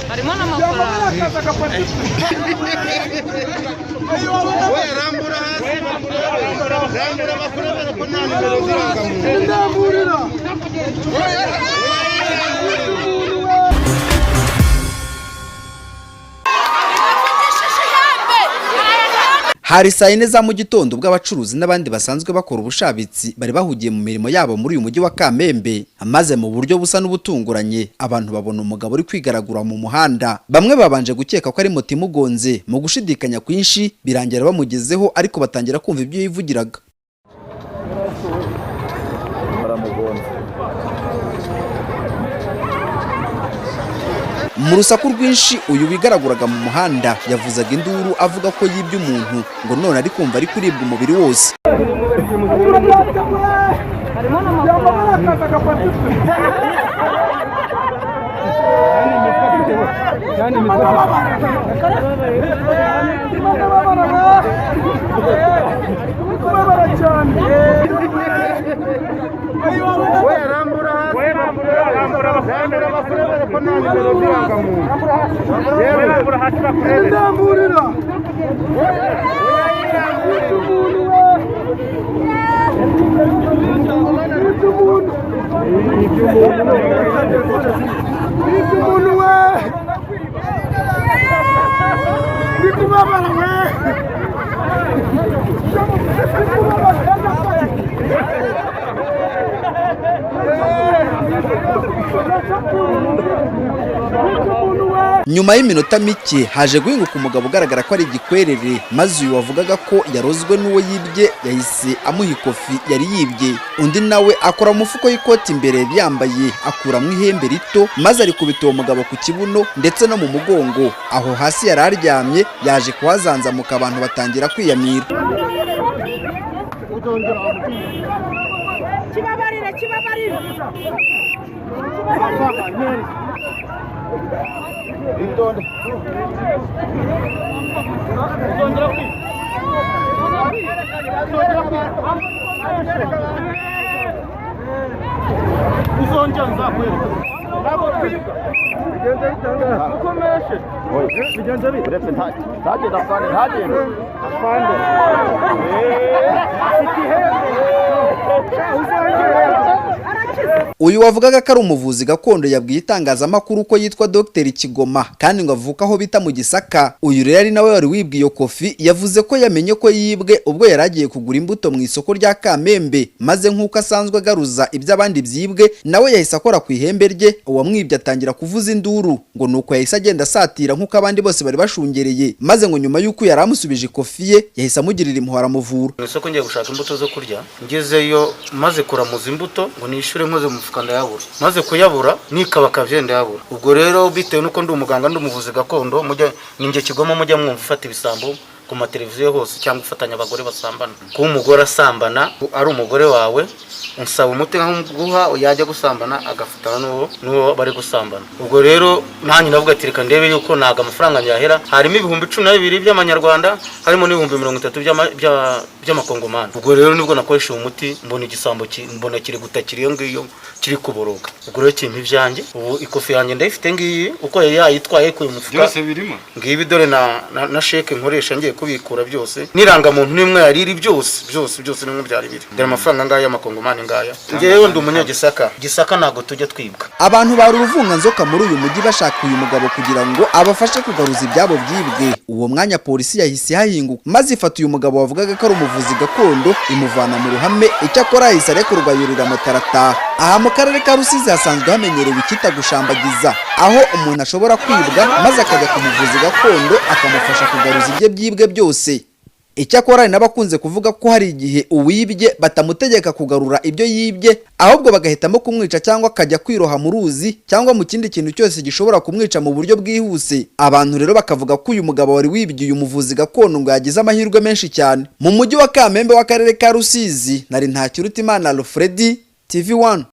Harimo n'amafaranga. Hari saa 4 za mu gitondo ubwo abacuruzi n'abandi basanzwe bakora ubushabitsi bari bahugiye mu mirimo yabo muri uyu mujyi wa Kamembe, maze mu buryo busa n'ubutunguranye abantu babona umugabo uri kwigaragura mu muhanda. Bamwe babanje gukeka ko ari moto imugonze, mu gushidikanya kwinshi birangira bamugezeho, ariko batangira kumva ibyo yivugiraga. Mu rusaku rwinshi uyu wigaraguraga mu muhanda yavuzaga induru avuga ko yibye umuntu, ngo none ari kumva ari kuribwa umubiri wose. Nyuma y'iminota mike haje guhinguka umugabo ugaragara ko ari igikwerere, maze uyu wavugaga ko yarozwe n'uwo yibye yahise amuha ikofi yari yibye. Undi nawe akora mu mufuko w'ikoti imbere yambaye, akuramo ihembe rito maze arikubita uwo mugabo ku kibuno ndetse no mu mugongo. Aho hasi yari aryamye yaje kuhazanzamuka, abantu batangira kwiyamira. Kibabarire, kibabarire. Uyu wavugaga ko ari umuvuzi gakondo yabwiye itangazamakuru ko yitwa Dr Kigoma kandi ngo avuka aho bita mu Gisaka. Uyu rero ari nawe wari wibwiye iyo kofi, yavuze ko yamenye ko yibwe ubwo yari agiye kugura imbuto mu isoko rya Kamembe, maze nk'uko asanzwe agaruza iby'abandi byibwe nawe yahise akora ku ihembe rye, uwamwibye atangira kuvuza induru ngo nuko yahise agenda asatira nk'uko abandi bose bari bashungereye, maze ngo nyuma y'uko yari amusubije ikofi ye yahise amugirira impuhwe aramuvura. Mu isoko ngiye gushaka imbuto zo kurya, ngezeyo maze kuramuza imbuto ngo nishyure nkoze mu mufuka ndayabura, maze kuyabura nikabakavye ndayabura. Ubwo rero bitewe nuko ndi umuganga ndi umuvuzi gakondo, mujya ninjye Kigoma mujya mwumva ufata ibisambo ku mateleviziyo hose cyangwa ufatanya abagore basambana. Kuba umugore asambana ari umugore wawe, unsaba umuti nkaguha, yajya gusambana agafatana n'uwo bari gusambana. Ubwo rero nanjye ndavuga ati reka ndebe yuko ntago amafaranga yahera, harimo 12,000 by'amanyarwanda, harimo n'ibihumbi 30 by'amakongomani. Ubwo rero nibwo nakoresha uwo muti, mbona igisambo mbona kiri gutakira iyo ngiyo kiri kuboroga. Ubwo rero kimpa ibyanjye, ubu ikofi yanjye ndayifite ngiyi uko yari yayitwaye ku mufuka byose birimo ngibi, dore na sheke nkoresha ngiye kubikura byose, n'irangamuntu n'imwe yari iri byose byose byose nimwe byari biri. Dore amafaranga ngaya y'amakongomani ngaya. Ngewe ndi umunyagisaka, Gisaka ntago tujya twibwa. Abantu bari uruvunganzoka muri uyu mujyi bashaka uyu mugabo kugira ngo abafashe kugaruza ibyabo byibwe. Uwo mwanya polisi yahise ihahinguka maze ifata uyu mugabo wavugaga ko ari umuvuzi gakondo imuvana mu ruhame, icyakora yahise arekurwa yurira moto arataha. Aha mu karere ka Rusizi hasanzwe hamenyerewe icyita gushambagiza, aho umuntu ashobora kwibwa maze akajya ku muvuzi gakondo akamufasha kugaruza ibye byibwe byose. Icyakora hari n'abakunze kuvuga ko hari igihe uwibye batamutegeka kugarura ibyo yibye, ahubwo bagahitamo kumwica cyangwa akajya kwiroha mu ruzi cyangwa mu kindi kintu cyose gishobora kumwica mu buryo bwihuse. Abantu rero bakavuga ko uyu mugabo wari wibye uyu muvuzi gakondo ngo yagize amahirwe menshi cyane. Mu mujyi wa Kamembe w'akarere ka Rusizi, nari Ntakirutimana Alfredi, TV1.